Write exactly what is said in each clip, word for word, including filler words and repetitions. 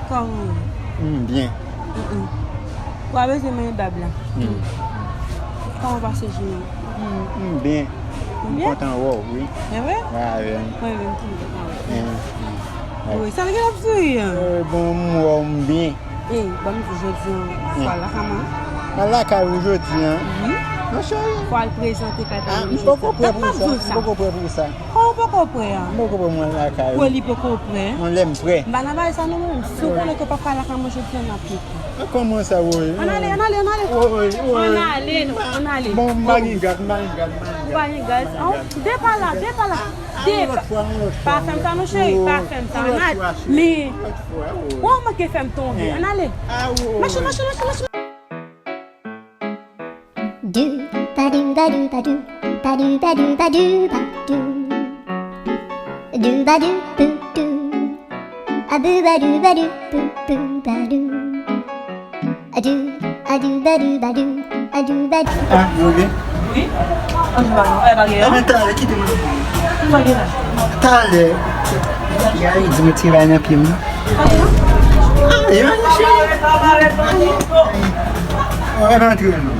Kòman w ye? M byen. Mm, mm. Ou pa bezwen manje bab la. Mm. Kòman w pase jounen an? M, m byen. Ou M byen? Kontan wè w, wi. E vre? Mwen menm tou m kontan wè w. Wi, sa l gen ap souri an? Eh, bon, m wè w, m byen. Ey, ban m di w, jodi an, fwa lakay mwen. Al lakay ou jodi an? Wi. Non, cheri. Fwa l prezante kay pa mwen jodi an. M poko prè pou sa. M poko prè pou sa. Kòman w poko prè a? M poko prè mwen lakay ou. Kwè li poko prè? Mwen lè m prè. M pa nan bagay sa non, mwen. Si w konnen ke w p ap ka lakay mwen jodi an, n ap pete. E kòman sa, woy? Ann ale, ann ale, ann ale. Woy, woy. Ann ale, non, ann ale. Bon, m pa gen gaz, m pa gen gaz, m pa gen gaz. Ou pa gen gaz? An, depa la, depa la. Depa. Pa fè m sa non, cheri, pa fè m sa. Ann ale. Men, ou manke fè m tonbe. Ann ale. Mache, mache, mache, mache. Doo ba doo ba doo ba doo, ba doo ba doo ba doo ba doo. Doo ba doo boo doo. A boo ba doo ba doo boo boo ba doo. A doo, a doo ba doo ba doo, a doo ba doo. Ah, nou byen? Wi. Ann jwe balon. Wè, pa gen. Ebyen, talè, kite m. Pa gen la. Talè. Gade, di m ti bay nan pye m. Pa gen la. Ah, e manje cheri. Ann antre non.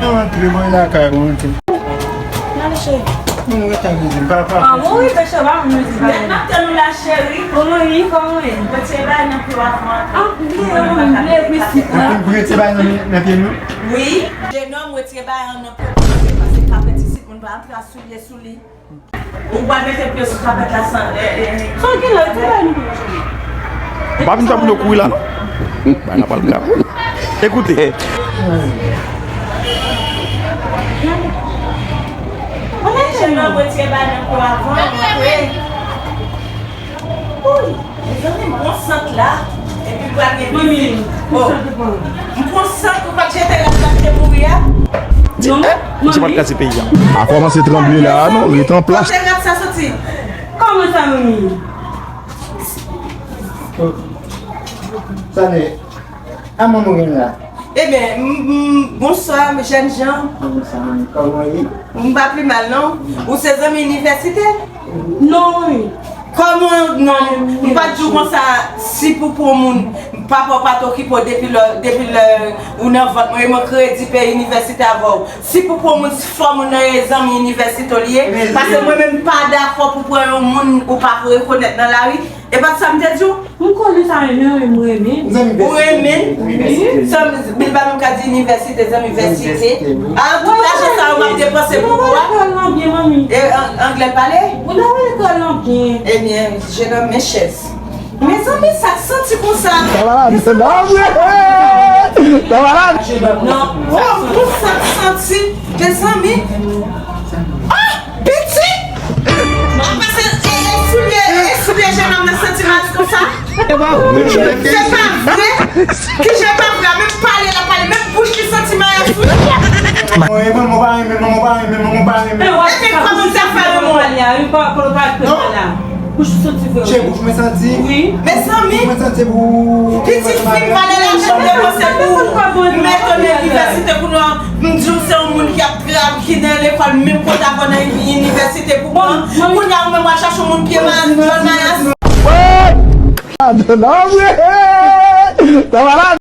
Ann antre, mwen lakay ou, antre. N ale, cheri. Moun ret ak mizik, papa. Ah, mwen rive, cheri, pa mwen mizik, pa mwen. N ap tann ou la, cheri. Kòman w ye, kòman w ye? Mwen te bay nan pye w avan. Ah, m bliye, mwen bliye prinsip la. Ou retire bay nan, nan pye nou? Wi. Jenòm, retire bay an nan pye w, pase kapèt isit, moun pa antre ak soulye sou li. Ou pral mete pye sou kapèt la san, eh, eh, eh. Sa w gen la, retire bay nou pou mwen, cheri. M pa vin fè moun yo kouri la, non. Bay la pral grav. Ekoute. Jenòm, retire bay nan pye w avan, antre. Uy, mezanmi, m pran sant la, epi pral gen vizit. Oh, m pran sant ou pa t jete la, sa te mouri a. Di, eh, misye pa t kraze peyi a. A kòmanse tranble la, non, rete an plas. Kote rat sa soti? Kòman sa, manmi? Sa ne. A manman gen la. Ebyen, m, m, bonswa, jèn jan. Bonswa, kòman w ye? M pa pi mal, non. Ou se zanmi inivèsite? Non, wi. Kòman, non? M pa t di w konsa, si pou pou moun, papa w pa t okipe w depi lè, depi lè ou nan vant mwen, e mwen kreye di peyi inivèsite avè w. Si pou pou moun, si fò moun nan e zanmi inivèsite w li ye, paske mwen menm m pa dakò pou pran yon moun ou pa rekonèt nan lari. E pa sa m te di w? M konnen sa renmen, wi, m renmen. Ou renmen? Wi. Sa m, men pa menm ka di inivèsite, zanmi, vèsite. Wi. A, tout lajan sa yo m ap depanse pou ou a. Lekòl lan byen, manmi. E an-, anglè l pale? Ou ta wè lekòl lan byen. Ebyen, jenòm, men chèz. Mezanmi, sa k santi konsa? Sa malad, se la vre. Sa malad. Non, oh, pou sa k santi, mezanmi. Ah! Piti! Mwen pase, e, e soulye, e soulye jenòm nan santi mal konsa. Se pa vre. Kijan pa vre? Menm pale la pale, menm bouch li santi mal a soulye. Mwen, mwen pa renmen, mwen pa renmen, mwen pa renmen. Epi kòman sa fè renmen? Bouch ou santi vre. Che bouch mwen santi. Wi. Mezanmi. Mwen santi pou pitit fi m pale la, jan m te panse pou mete w nan inivèsite pou nou. M di w se yon moun ki ap grav, ki nan lekòl, menm kote avè w nan inivèsite pou pran. Kounye a ou menm w al chache yon moun pye mayas, djòl mayas. Wi! Sa malad!